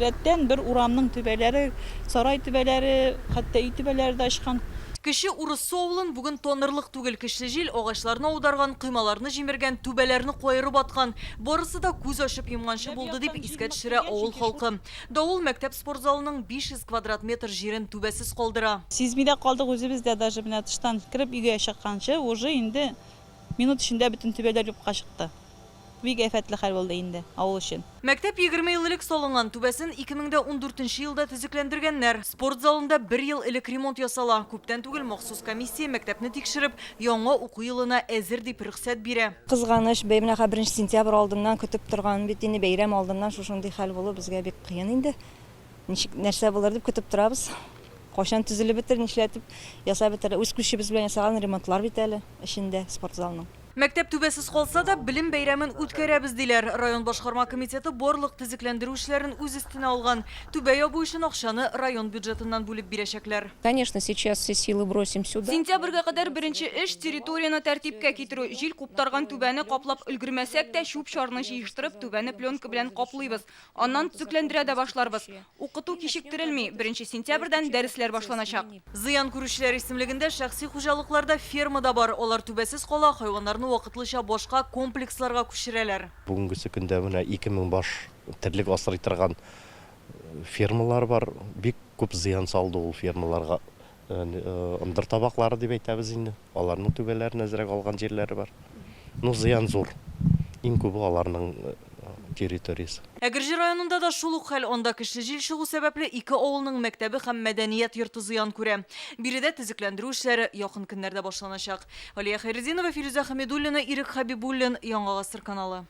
Рәттән бер урамның түбәләре, сарай түбәләре, хәтта өй түбәләре дә очкан. Кече Урыссу авылын бүген танырлык түгел. Көчле җил агачларны аударган, коймаларны җимергән, түбәләрне каерып аткан. Барысы да күз ачып йомганчы булды, дип искә төшерә авыл халкы. Давыл мәктәп спортзалының 500 квадрат метр җирен түбәсез калдыра. Сизми дә калдык үзебез дә, даже менә тыштан кереп өйгә чыкканчы уже инде минут эчендә бөтен түбәләр юкка чыкты. Бик афәтле хәл булды инде авыл өчен. Мәктәп 20 ел элек салынган, түбәсен 2014 нче елда төзекләндергәннәр. Спорт залында бер ел элек ремонт ясала. Күптән түгел махсус комиссия мәктәпне тикшереп, яңа уку елына әзер дип рөхсәт бирә. Кызганыч, бәй менә хәзер беренче сентябрь алдыннан көтеп торган бит инде, бәйрәм алдыннан шушындый хәл булу безгә бик кыен инде. Ничек, нәрсә булыр дип көтеп торабыз. Кайчан төзелеп бетер, нишләтеп ясап бетерер. Үз көчебез белән ясаган ремонтлар бит әле эчендә спортзалның. Мәктәп түбәсез калса да, белем бәйрәмен үткәрәбез, диләр. Район башкарма комитеты барлык төзекләндерү эшләрен үз өстенә алган. Түбә ябу өчен акчаны район бюджетыннан бүлеп бирәчәкләр. Конечно, сейчас все силы бросим сюда. Сентябрьгә кадәр беренче эш, территорияне тәртипкә китерү. Җил куптарган түбәне каплап өлгермәсәк тә, чүп-чарны җыештырып, түбәне пленка белән каплыйбыз. Аннан төзекләндерә дә башларбыз. Укыту кичектерелми, беренче сентябрьдән дәресләр башланачак. Зыян күрүчеләр исемлегендә шәхси хуҗалыкларда ферма да бар. Алар түбәсез кала, хайваннарны вакытлыча башка комплексларга күчерәләр. Бүгенгесе көндә менә 2000 баш терлек асрый торган фермалар бар. Бик күп зыян салды ул фермаларга. Ындыр табаклары дип әйтәбез инде. Аларның түбәләрен әзрәк алган җирләре бар. Ну, зыян зур. Иң күбе аларның территориясе. Әгерҗе районында да шул ук хәл. Анда көчле җил чыгу сәбәпле, ике авылның мәктәбе һәм мәдәният йорты зыян күрә. Биредә төзекләндерү эшләре якын көннәрдә башланачак. Алия Хәйретдинова, Филүзә Хәмидуллина, Ирек Хәбибуллин, Яңа Гасыр каналы.